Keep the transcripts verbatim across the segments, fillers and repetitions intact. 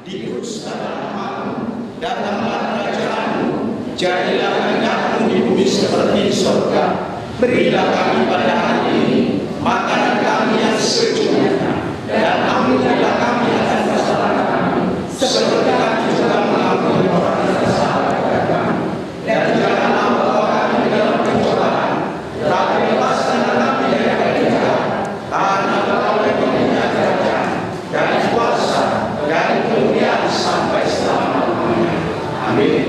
Dikuduskanlah namamu, datanglah kerajaanmu, jadilah kehendakmu di bumi seperti di sorga. Berilah kami pada hari ini makanan kami yang secukupnya, dan ampunilah kami atas kesalahan kami, seperti kami juga mengampuni orang yang bersalah kepada kami. Dan janganlah membawa kami ke dalam pencobaan, tetapi lepaskanlah kami dari yang jahat. Karena Engkau yang mempunyai kerajaan, dan kuasa, dan kemuliaan sampai selama-lamanya. Amin.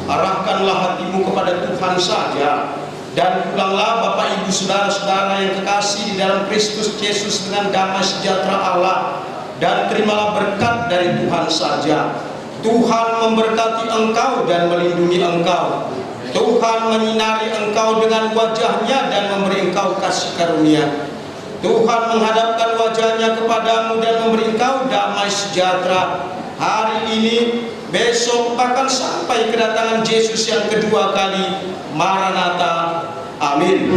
Arahkanlah hatimu kepada Tuhan saja. Dan pulanglah, Bapak, Ibu, saudara-saudara yang kekasih di dalam Kristus Yesus, dengan damai sejahtera Allah, dan terimalah berkat dari Tuhan saja. Tuhan memberkati engkau dan melindungi engkau. Tuhan menyinari engkau dengan wajah-Nya dan memberi engkau kasih karunia. Tuhan menghadapkan wajah-Nya kepadamu dan memberi engkau damai sejahtera. Hari ini, besok, bahkan sampai kedatangan Yesus yang kedua kali. Maranatha. Amin.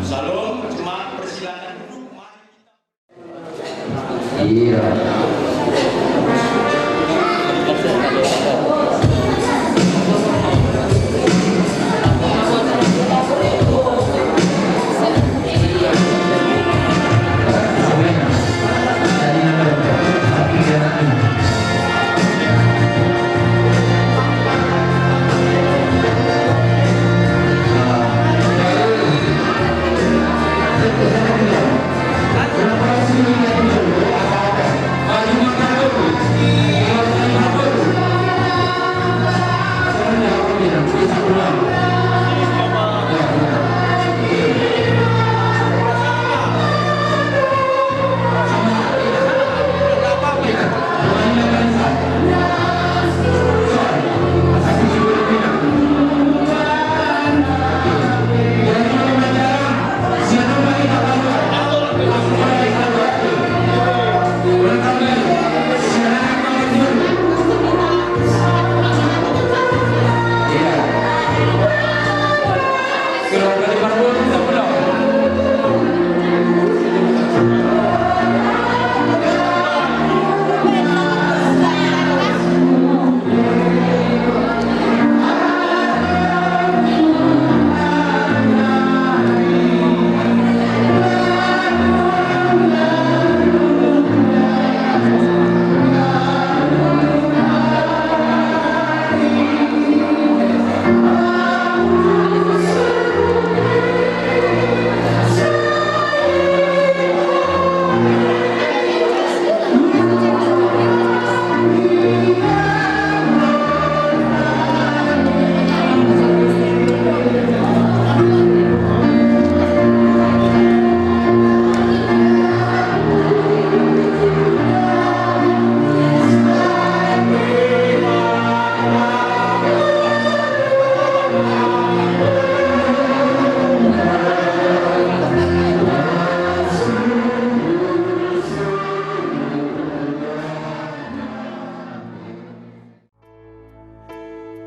Shalom, jemaat, persilakan duduk. Mari kita Iya.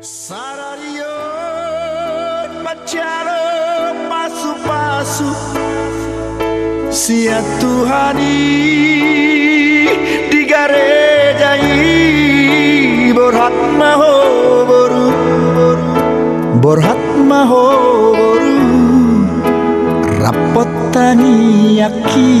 Sadari on manjalo pasupasu sian Tuhan i di gareja i. Borhat ma ho boru, borhat ma ho boru, rap tangiangki.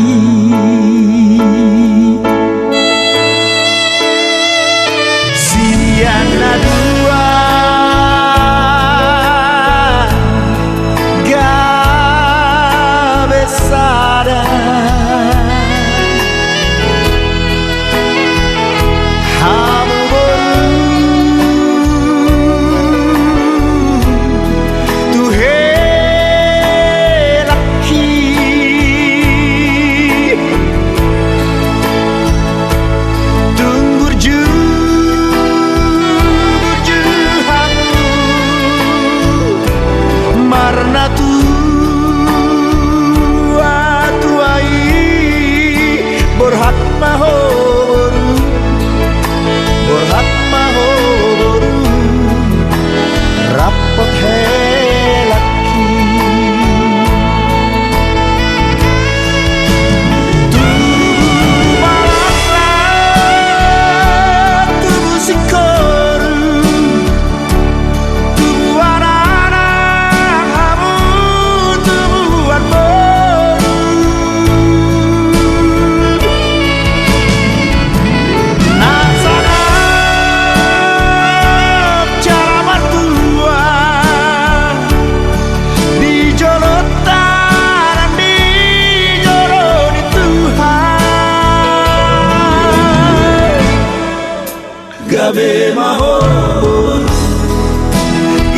Gabe ma horu,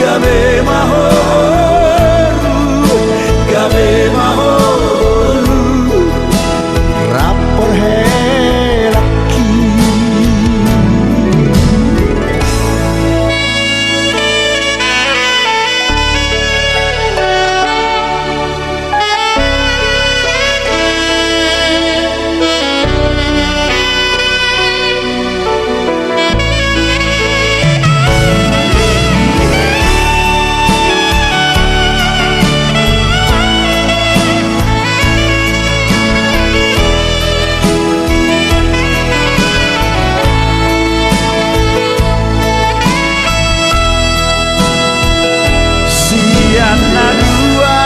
gabe ma horu, gabe ma horu. Rap porhelakki. Sian na dua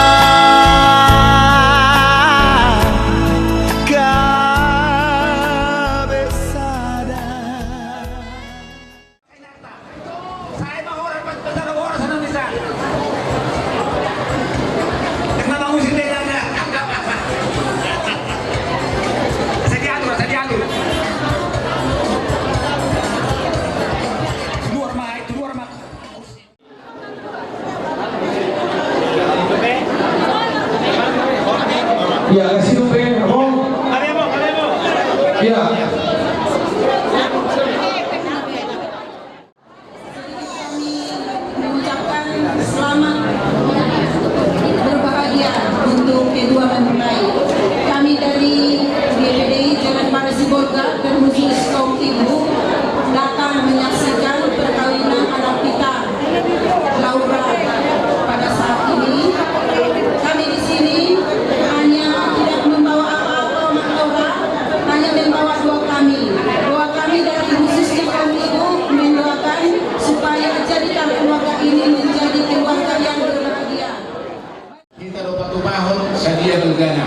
gabe sada. Ya, kasih tuh, Bang. Abang. Ya. Kami mengucapkan selamat berbahagia untuk kedua mempelai. Kami dari G P D I Jalan Parasi Bolga dan khusus kaum ibu datang menyaksikan perkawinan anak kita, Laura, pada saat ini. Kami di sini hanya tidak membawa apa-apa, Mak Laura, hanya membawa doa kami. Doa kami dari khususnya kaum ibu mendoakan supaya jadikan keluarga ini menjadi keluarga yang berbahagia. Hita do patupahon sadia balgana.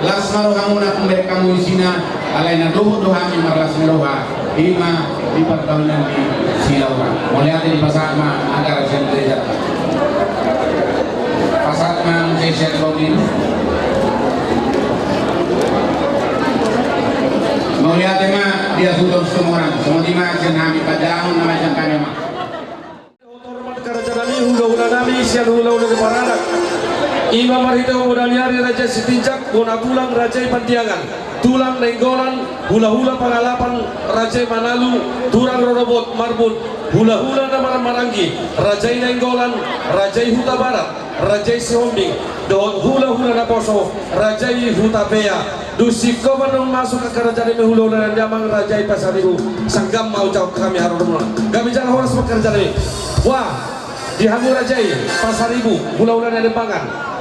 Las ma rohamuna, pemberek hamu isina, alai na dohot do hami marlas ni roha, ima di parkawinan ni si Laura. Mauliate, dipasahat ma acara sian gereja. Pasahat ma muse sian tonggin. Mauliate ma di hasuhuton Situmorang, songon i ma sian hami, panjahahon nama sian hami ma. Hormat raja nami, hulahula nami sian hulahula ni baranak. Ima marhite Omo Daniari raja Sitinjak, bona Bulan raja i Pandiangan, Tulang Nainggolan, hulahula Pangalapan raja i Manalu, Tulang Rorobot Marbun, hulahula na marhaha maranggi, raja i Nainggolan, raja i Hutabarat, raja i Sihombing, dohot hulahula naposo, raja i Hutapea. Dung singkop annon masuk angka raja nami, hulahula nami, amang raja i Pasaribu, sanggam ma ucap hami haroro muna. Gabe jala horas ma angka raja nami. Wah, di hamu raja i Pasaribu, hulahula na Limbangan.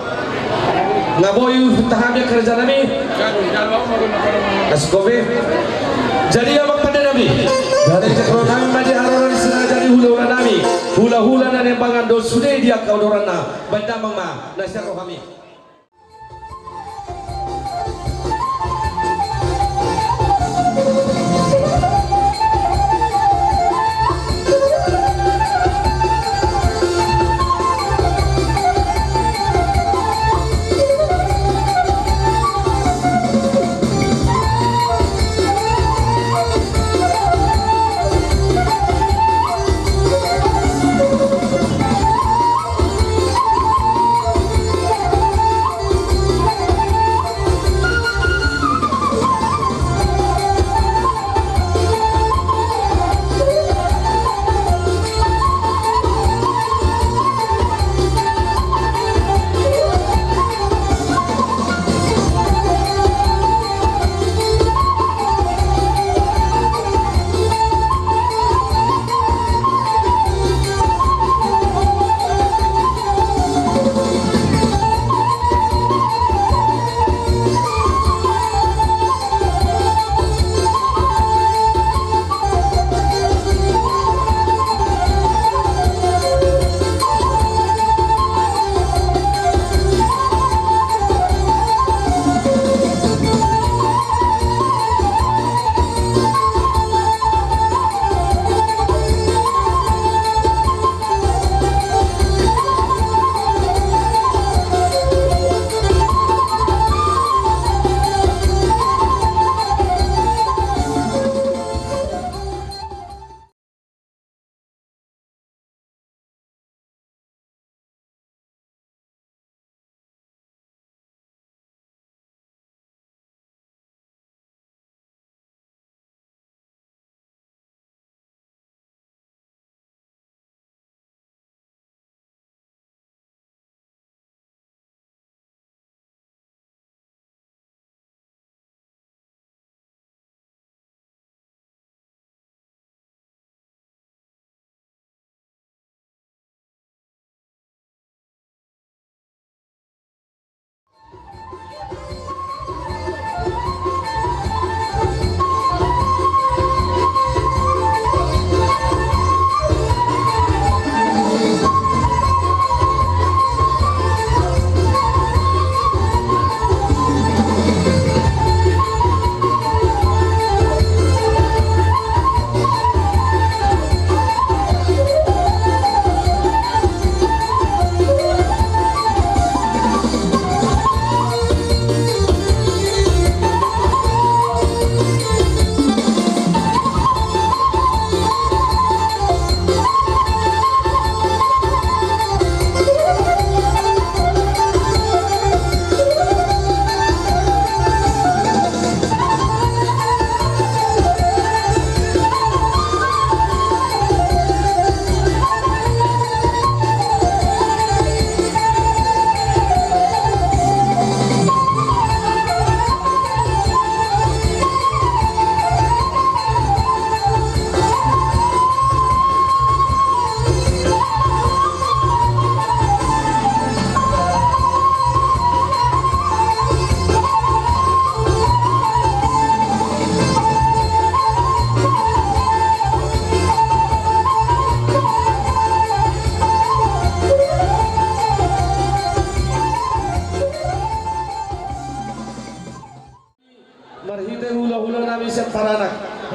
Nga boi huhut hami angka raja nami. Kasih kopi. Jadi amang pande nami. Jadi jalo nami ma di haroro ni si raja i, hulahula nami, hulahula na Limbangan, do sude di angka odoranna. Baen damang ma na sian rohami.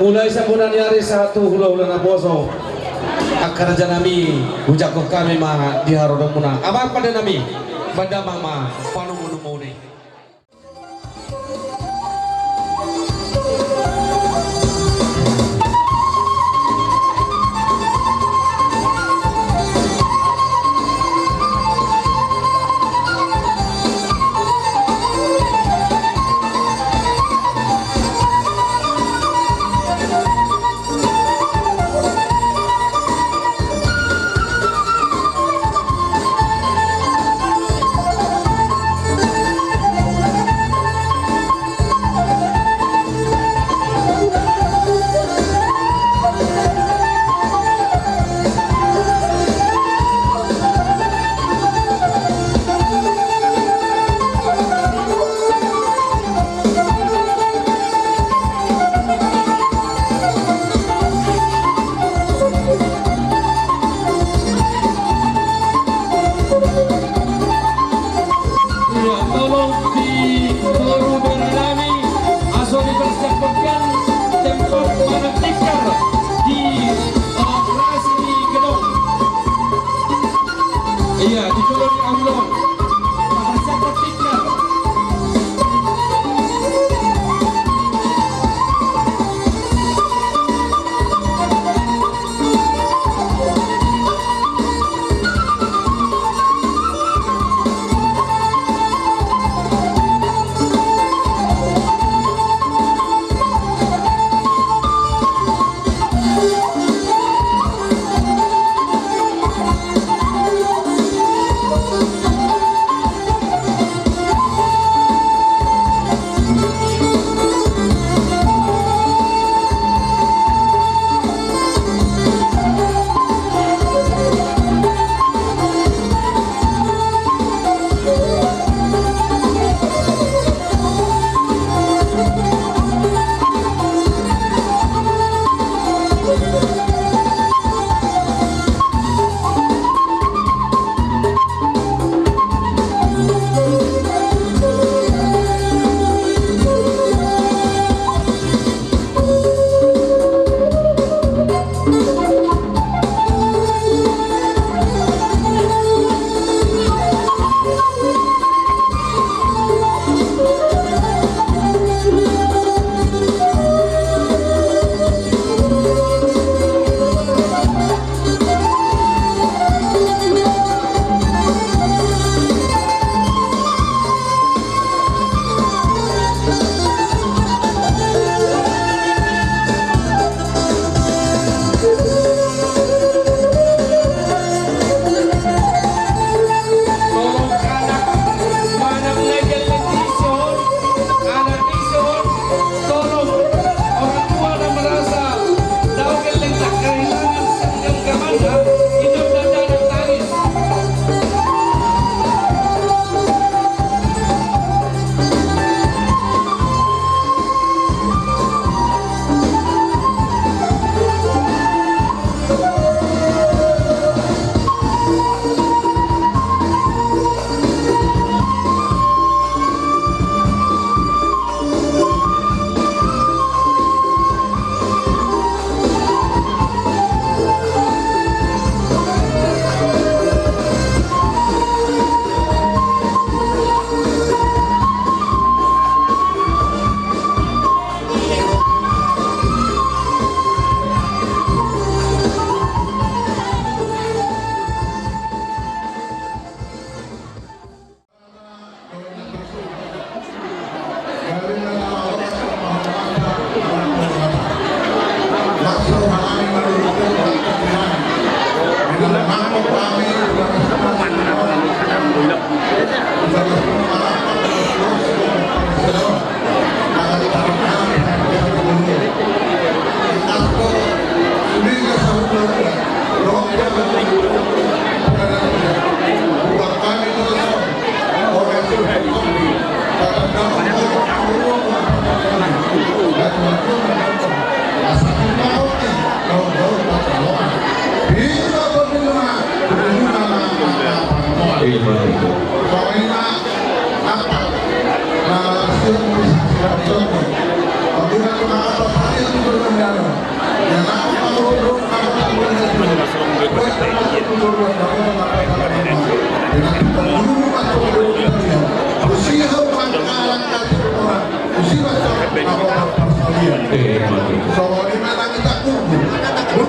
Mulai sian bona ni ari sahat tu hulahula naposo, angka raja nami, hujangkon hami ma di haroronmuna. Amang pande nami, bahen damang ma panumpanumuna i. Iya, tolong di toru bere nami, aso dipersiapkan tempat manang tikar di, eh, operasi di gedong. Iya, di jolo ni aulon. Persiapkan tikar. Tolong, orang tua yang merasa dao gelleng tak kehilangan genggamanna, itu tanda anak tangis.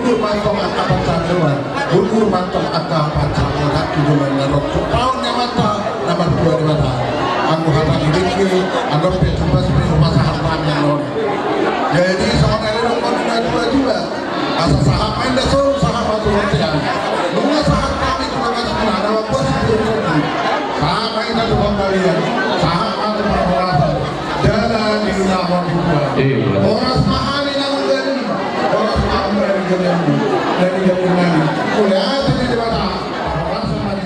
Mantong angka pansamotan, mantong angka pansamotan tu joloan na ro tu paon ni Amanta na martua Debata. Anggo hata ni dengke, anggo pe tumbas pe rupa sahat nami annon. Jadi songon i do dohonon ni natua-tua. Asa sahat ma inda solu, sahat ma tu bontean. Nunga sahat hami tu bagas muna na mambuat situ. Sahat ma inda tu pangkalian, sahat ma tu parhorasan. Jala di ulaon hudua. Iya, betul. Horas ma hami na manggali, horas ma hami na manggali, na manggali. Mauliate ma di Debata. Horas ma hami.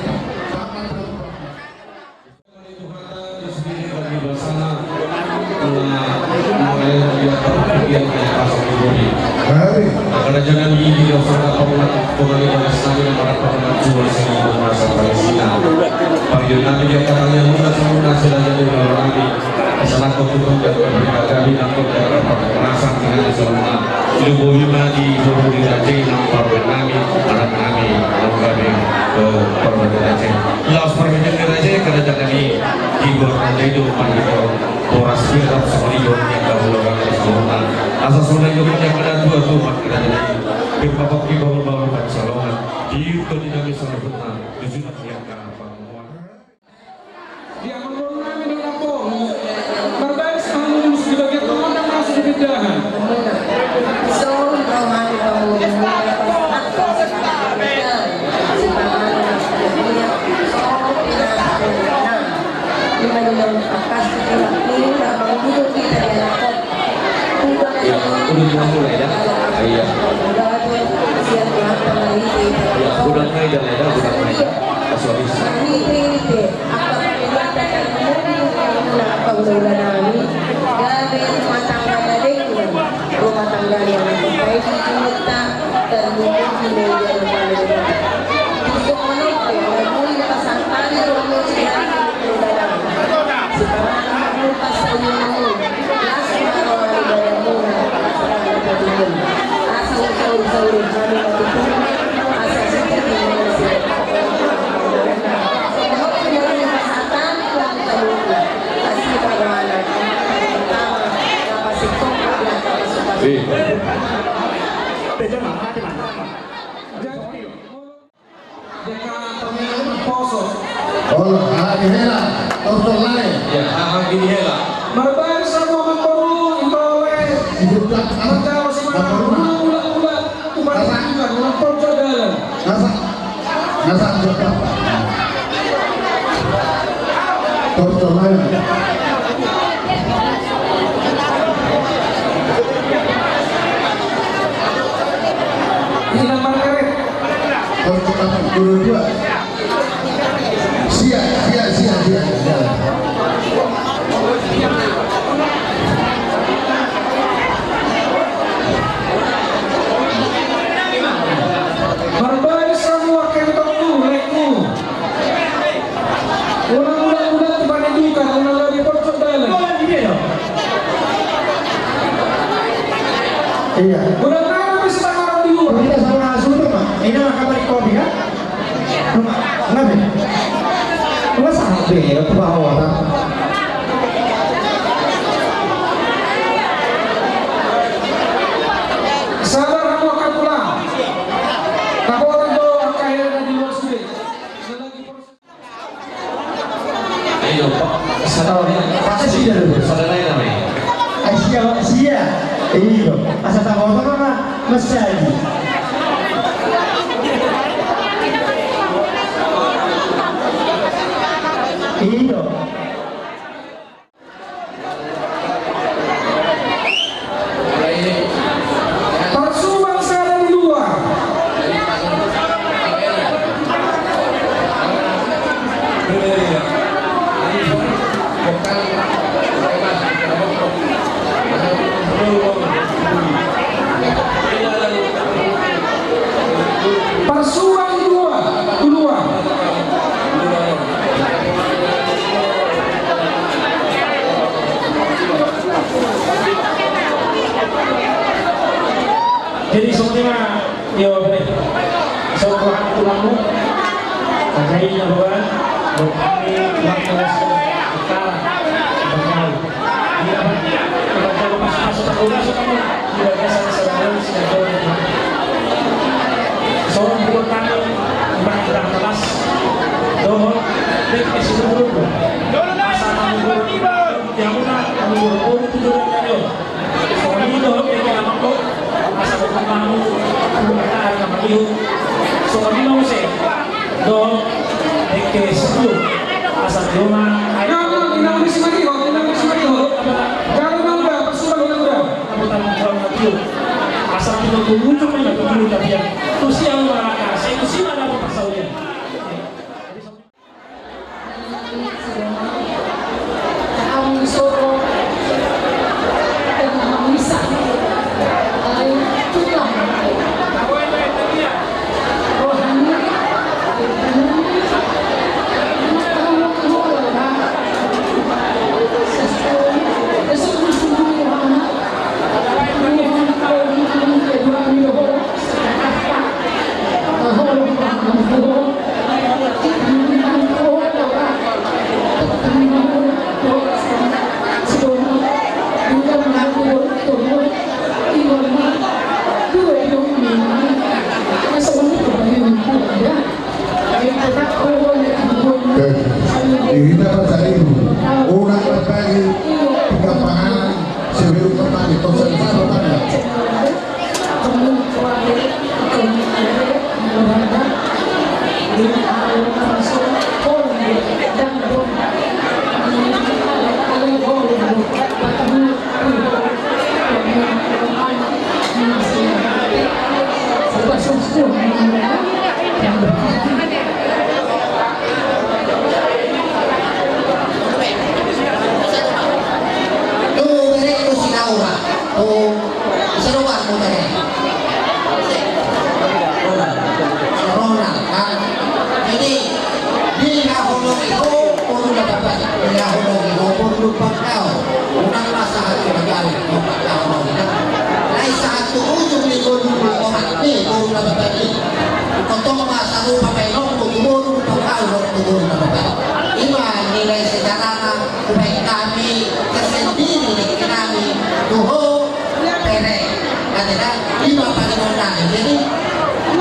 Sama-sama. Lumobi ma di boru ni raja i nang parumaen nami, anak nami, nang gabe, eh, parumaen ni raja i. Laos parumaen ni raja i, karajaan nami di boru ni raja i do, panggilan boras birang songon i do, yang kamu lakukan di sekolah. Asa songon i do, yang kena dua tuh, mak, karajaan nami. Berpapok di bangun-bangun pansalongan. Di itu di nami saluhutna, di sunat yang kapan. Di amang boru nami do na pongki, marbaen sahat ma di bagian tonga na masuk di pindahan. Iya, udah mulai dah. Iya. Iya, udah mulai dah, udah mulai dah. Ah, sorry. Angka pangulahula nami, gabe rumah tangga na denggan, rumah tangga na baik di hita, dan mungkin di meja rumah tangga. Untuk menurut gue, gue pasangan di rumah tangga, rumah tangga. Sekarang aku pas ini. Eh. Olo, aha di hela, tortol lae. Iya, aha di hela. Marbaen sahat ma amang boru, ito lae. Ito lae. Marjago si mana, ula, ula, ula. Umar, asa. Umar, ula, ula, ula. Asa. Asa, asa. Tortol lae. Ina markaret. Sia, sia, sia, sia. Marbaen sahat ma amang boru, lae. Unang, unang, unang, tiba ni duka, unang gabe porcot dalan. Iya. Unang nang bisa tangan di luar. Kita sama asuh tu, Pak. Ini mah kabar kopi, ya? Ngapain? Nggak salah deh, ya, aku bawa orang. Sabar, kamu akan pulang. Kamu akan bawa angka hela di luar sudah. Ayo, Pak. Sada, pasti. Sada lain namanya. Ai sia, sia. Iyo. Asa tahu apa, Mama? Mas Sadi. Iyo. Parsubang sada di luar. Parsubang dua, dua. Jadi songon i ma, ya, Bapak. Songon i ma, tulangmu. Jadi, ya, Bapak. Buat kami, tulang terus. Utara. Bakal. Iya, Pak. Bakal pas-pas, Pak. Udah, sudah, Pak. Udah, biasa, saudara, sudah, Pak. Songon i ma muse dohot dengke sipulu. Asa tio ma. Inang, inang, inang, inang, inang. Jalo nang da, pasukan nang da. Asa tio ma, tio ma. Tu sian ma, asa tu sian ma dapot parsaulian. Hita baca ibu, unang berbagi tiga panganan sebelum berbagi, konsumsi berbagi. Tu berekku si Laura, tu Ise do goarmu tadi? Ronald. Ronald, kan? Jadi, di na holong i ho, boru na bapak, di na holong i ho, boru na bapak au. Unang ma sahat tu na gabe, bapak au, kan? Alai sahat tu ujung ni boru na bapak i, boru na bapak i. Tongtong ma sarupa baenonku tu boru na bapak au, tu boru na bapak i. I ma nilai sejarana, Hubaen hami tersendiri, dengke nami tu ho, bere. Ate da, i ma pangidoan nami. Jadi,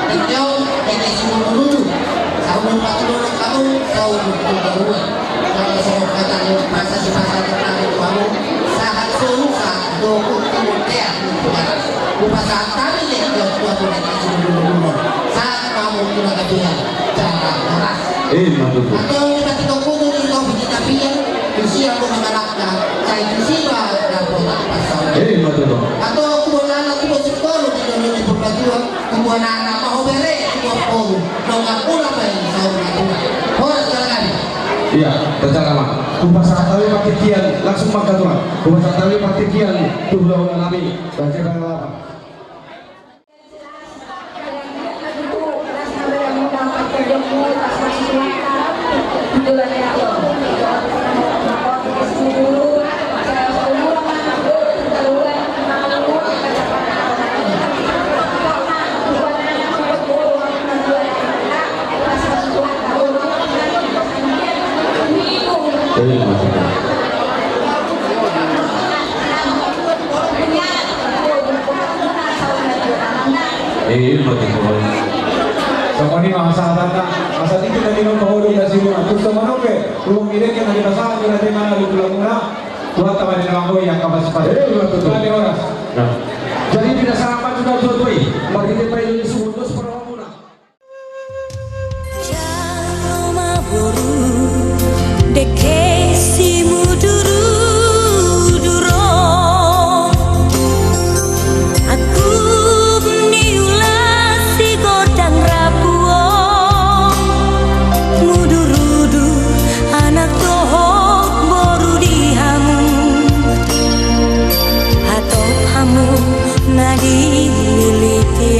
dengke on, dengke simudurudur. Saur matua dohot hamu, saur matua ualu. Molo songon hata ni umpasa, sipasa hata nami tu hamu, sahat solu, sahat dohot tu bontean. Hupasahat hami dengke on tu hamu, dengke simudurudur. Sahat ma hamu tu na gabe. Jala horas. Ima tutu. Antong di hita, di hita, di hita, di hita. Tusi ma na mangalangka, sai tusi ma na pola pasal. Ima tutu. Antong tubuan anak, tubuan singkoru, di dalam ni Purbatua, tubuan anak, ma ho bere, tubuan boru, nunga pola baen saur matua. Horas jala gabe. Iya, terjala ma. Hupasahat hami partingkian, langsung ma haturan. Hupasahat hami partingkian tu hulahula nami, Raja Banglapan. Eh, ima tutu. Songon i ma sahatanna, asa tingki na di na pahodok na siluman. Tung songon on pe, ruang direke na dipasahat tu na di mana di tulang muna, buat tama di na mangoi angka pasupasu. Eh, ima tutu. Jadi horas. Nah. Jadi tidak salah maju dan tutu i. Mari kita pakai dulu suhut dos para muna. Jalo ma boru, dengke simudurudur on. Angkup ni ulaon si gondang rambu on. Mudurudur anak dohot boru di hamu. Hatop hamu na dililiti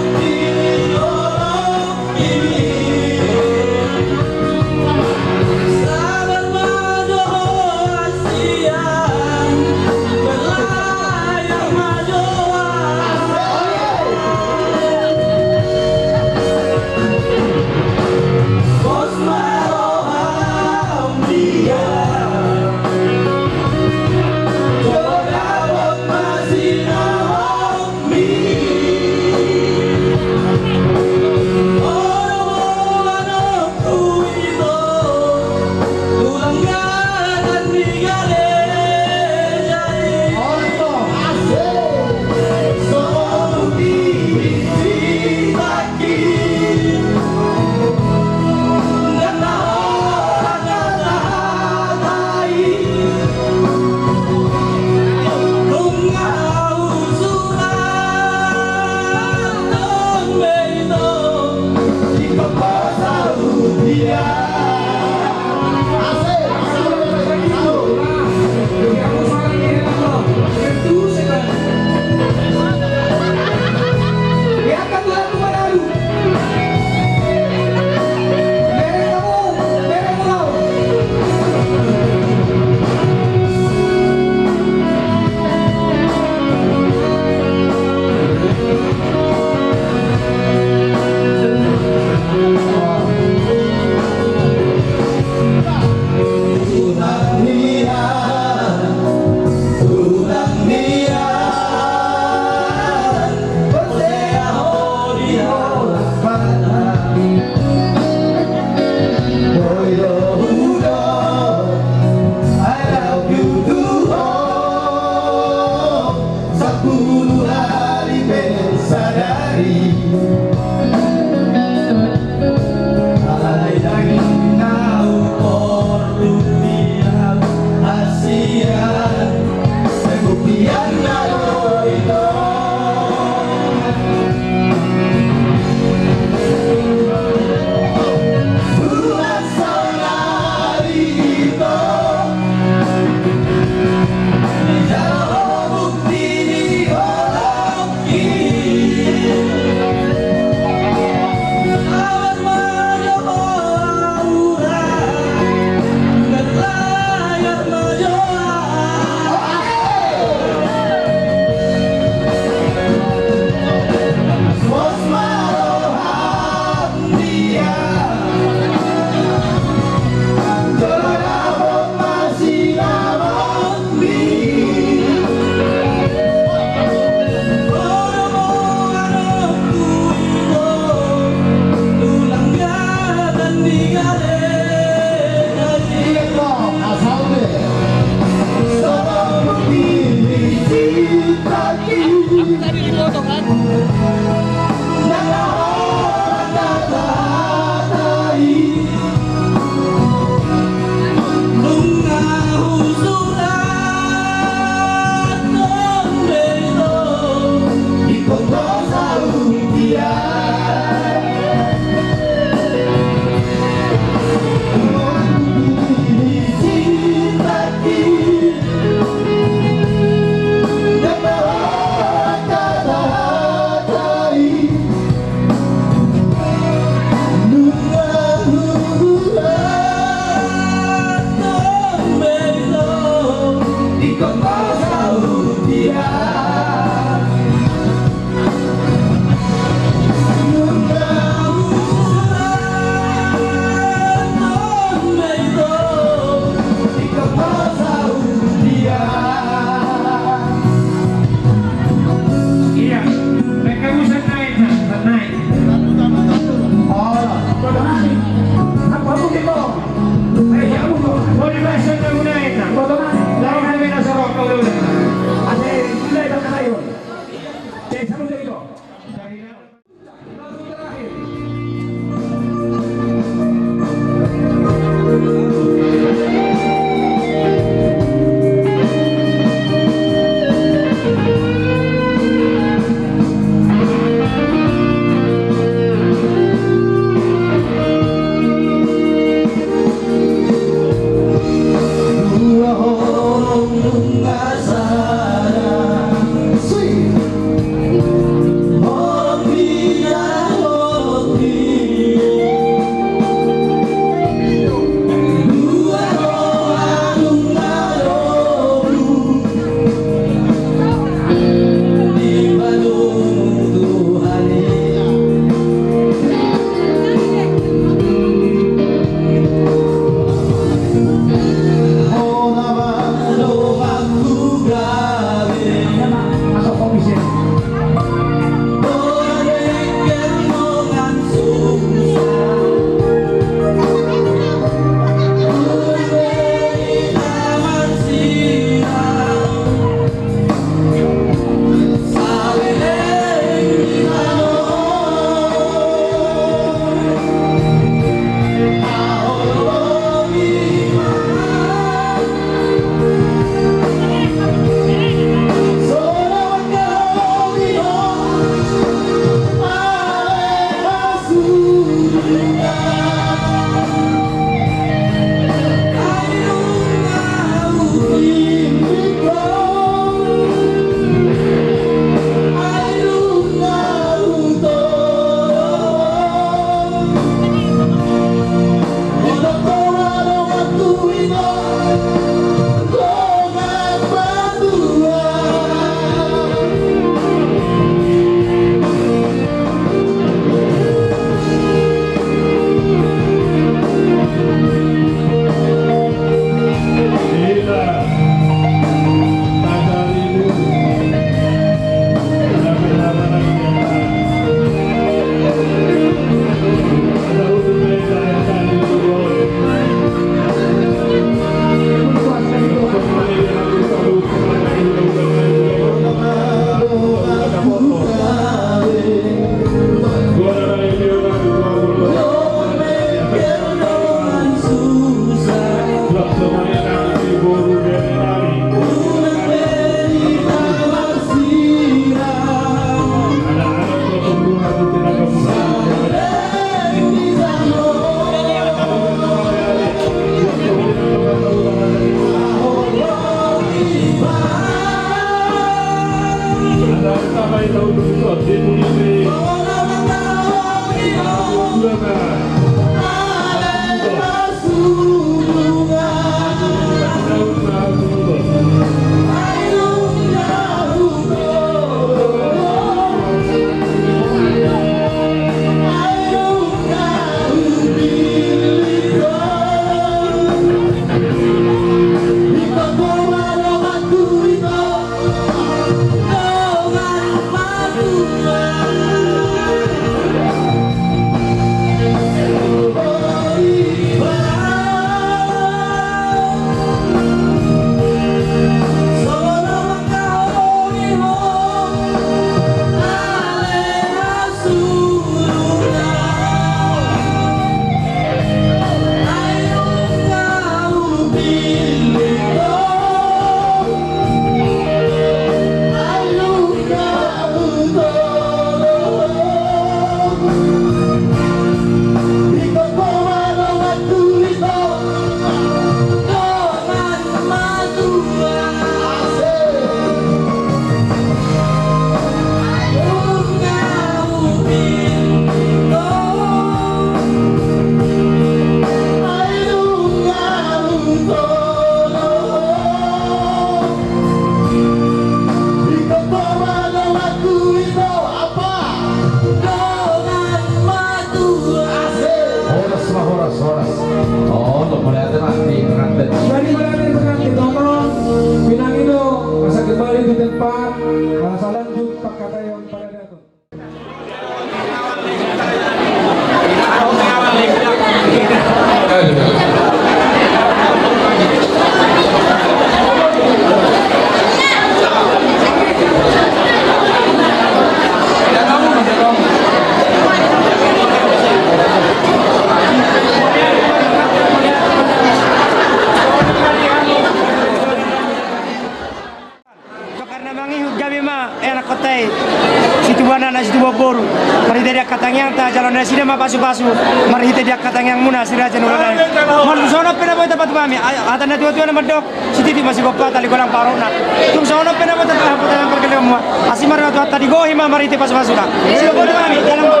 Na situbuan boru, marhite di angka tangiangta jala nasida ma pasupasu marhite di angka tangiangmuna si Raja Nagorari. Molo tung songon on pe na boi tapatumami, hata na tuatua na mandok: Sititi ma sigompa, tali golang parona. Tung songon on pe na boi tapatumami pargellenganmuna, asi ma roha ni Tuhanta, digohi ma marhite pasupasuna. Sidohonon ma hami, dalan ma.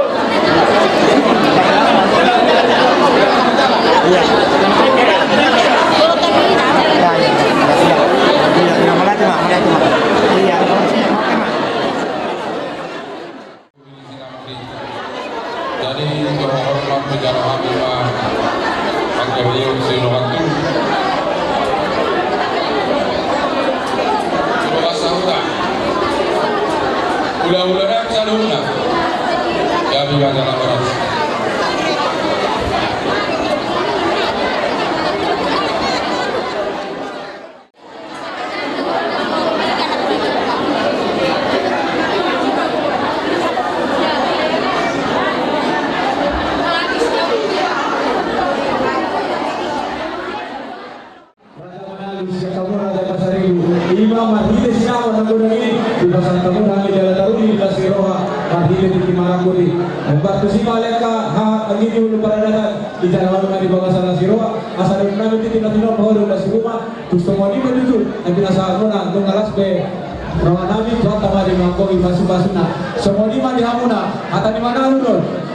Jadi, terhormat negara kami, Pak. Angka beliau sino hantu. Coba sahuta. Ula-ula dan saluna. Kami baca laporan. Raja Manalu, sian hamu Raja Pasaribu, ima marhite sinamot na godang i, dipasahat hamu hami jala taruli di las ni roha marhite tingki marangkuti. Hombar tusi ma ale angka haha anggi ni ulu paradaton, dijalo hamu ma di bagasan las ni roha, asa dohonon nami tintin na tinopa ho do las ni uma. Tung songon i ma tutu na pinasahatmuna, nunga las be rohanami, Tuhanta ma do manggohi pasupasuna. Songon i ma di hamuna, hata ni Manalu do,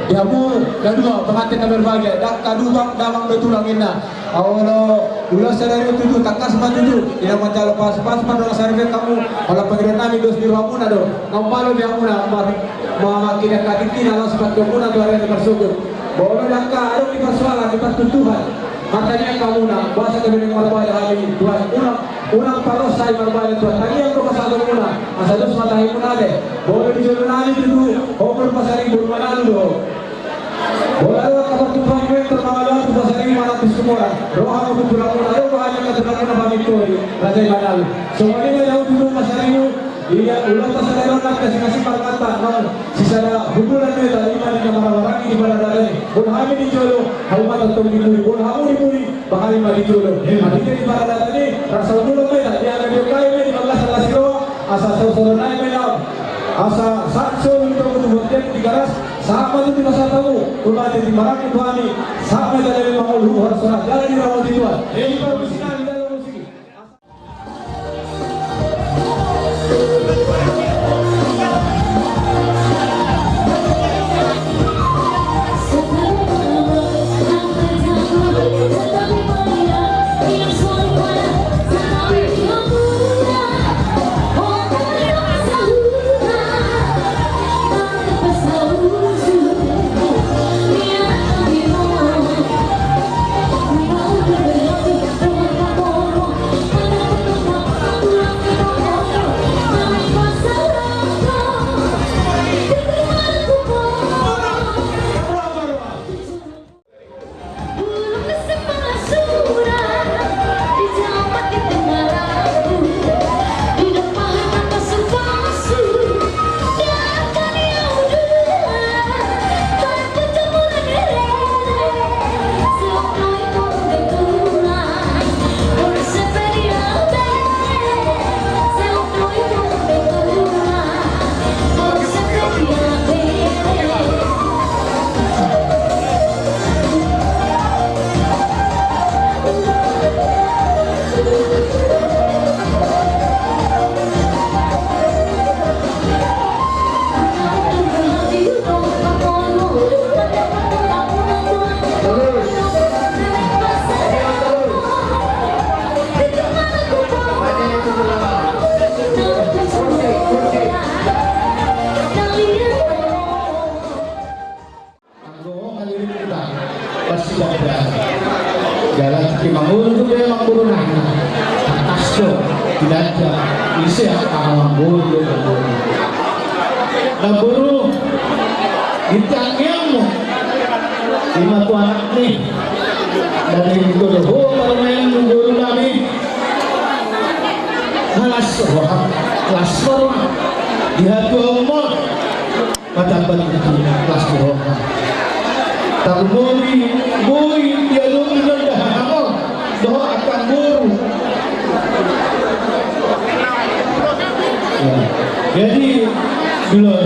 di hamu na dua pengantin na berbahagia, ndang kadubang damang do tulang ninna. Olo, ulos sadari on tutu, tangkas ma tutu ina manjalo pasupasu, pardongan saripeon hamu. Holan pangidoannami, dos ni rohamuna do na umbalo di hamuna, ma-, ma-, mangkinan katingki na laos pandohanmuna tu ari na marsogot. Molo di angka adong di parsoalan, di partuntutan, martangiang hamuna, boasa gabe naeng marbaya hami, Tuhan, unang, unang parrosa i marbaya, Tuhan, tangiang do pasahatonmuna, asa dos ma tahimuna be. Molo di jolonami tutu, hombar Pasaribu, Manalu do. Molo adong angka partuntutan, molo adong tu Pasaribu manang tu Sumorang, ro hamu tu tulangmuna, ro hamu tu tulangmuna, pamingkoi Raja i Manalu. Songon i ma di hami tu Pasaribu. Ia, ulos ta sadari on, nang kasing-kasing marmata, nang sisada hundulan do hita, ima di na marawarangi di paradaton i. Molo hami di jolo, hamu ma tongtong di pudi, molo hamu di pudi, ba hami ma di jolo. Marhite di paradaton i, rasa hundulan ma hita, di angka di ongkai ma i di bagasan las ni roha, asa saursaur nai ma i, asa sahat solu tu togu tu bontean Tigaras, sahat ma tutu dipasahat hamu, tu mate di marangkup hami, sahat ma hita gabe mangolu, horas-horas jala diramoti Tuhan. Jadi, parmusik, kita musik. Anggo halilinta, pasti dapat. Jalan ke mangulu tu dia mangulu nah. Atas tu, tidak ada. Isi apa mangulu tu mangulu. Namboru, di tangiangmu. Ima tu anak ni. Dari itu doho, parmaen namboru nami. Las roha, las roha. Di hatuaon ma. Matambat di las ni roha. Tarlumobi boi dialog dengan dahahaon dohot angka boru. Ya. Jadi, dulu.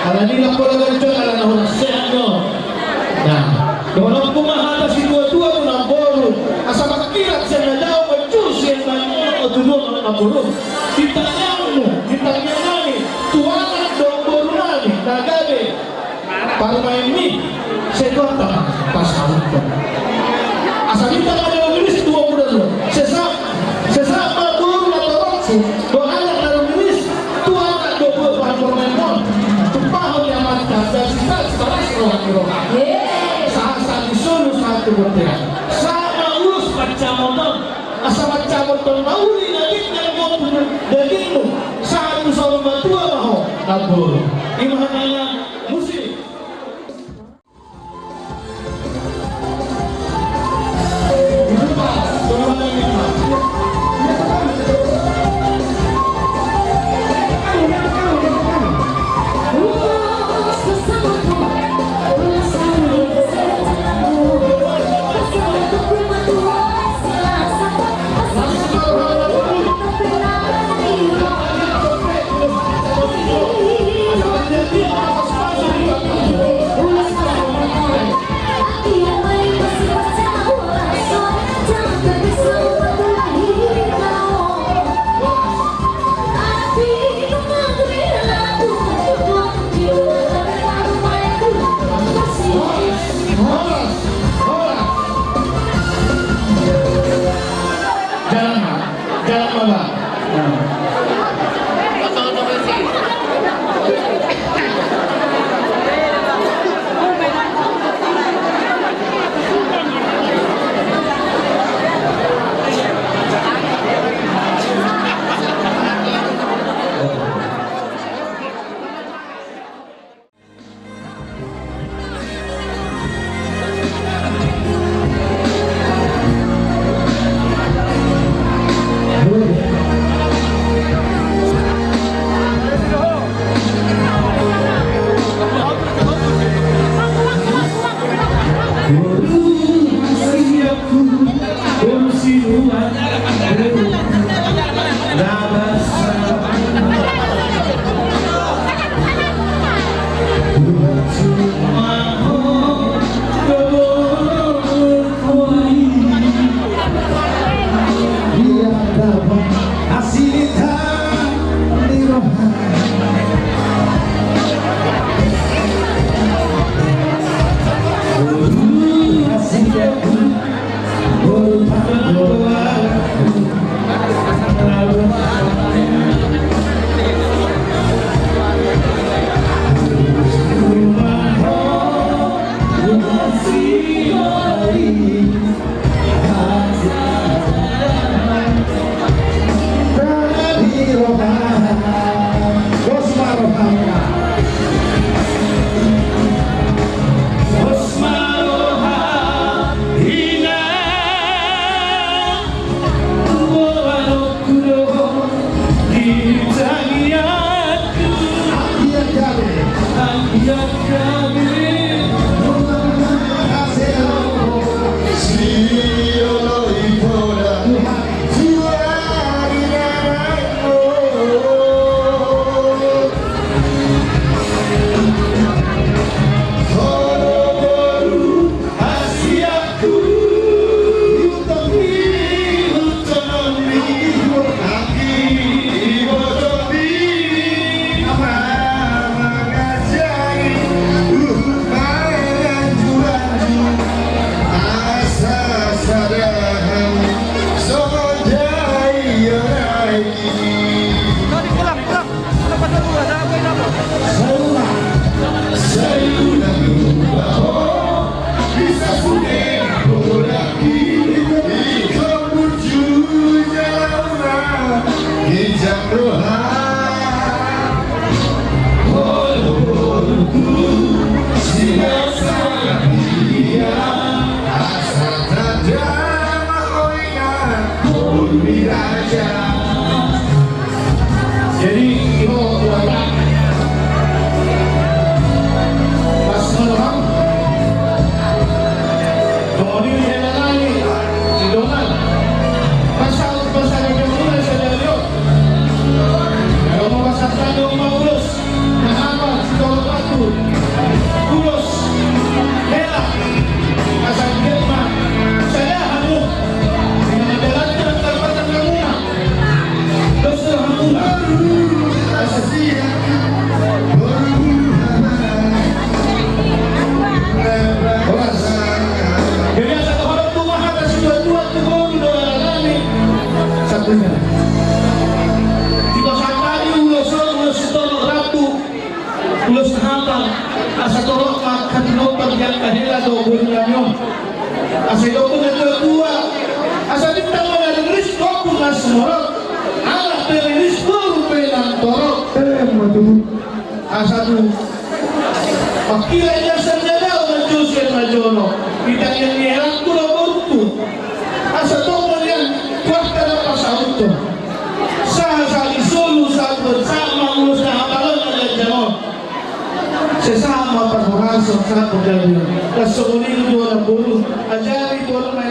Alani na pola ganjang ala na hona sehat do. Nah, dohononku ma hata situatua tu namboru, asa mangkilat sian na dao, manjou sian na otu do namboru. Di tangiangmu, di tangiang nami tu anak dohot boru nami na gabe parumaenmi, sai Tuhan ma pasahathon. Asa minta ma na rumiris tu boru na ro. Sesa, sesa ma boru na torop tu anak na rumiris tu anak dohot boru parumaenmon. Tumpahon ni Amanta, dasi, dasi, balas roha ni roha. Sahat, sahat ni solu, sahat tu bontean. Sahat ma ulos pansamotan. Asa pansamotan ma uli na denggan gopu dagingmu. Sahat tu saur matua ma ho namboru. I ma hata na musik. Jalan ma, jalan ma, Bang. Nah. Jadi, iho, Tuan, pas malam, mau di hela lagi, di dongan. Pasal, pasal yang mulai saya lihat. Kalau mau pasal tadi, mau urus. Nah, apa? Kalau Dipasahat tadi ulos on, ulos sitorop rambu, ulos na hapal, asa torop ma angka tinompa di angka hela dohot boru nami on. Asa didok na tua-tua, asa bintang ma na riris, ombun na sumorop, anak pe riris, boru pe nang torop. Eh, ma tutu. Asa tu, mangkilai na sandadao na josian na jolo, di tangiang ni helangku dohot borungku. Asa tong ma nian tu angka na pasauthon. Sahat-sahat ni solu, sahat-sahat ma ulos na hapal on na ganjang on. Sai sahat ma parhorasan, sahat ma pardalanan. Laos songon i do tu anak boru, ajari boru ma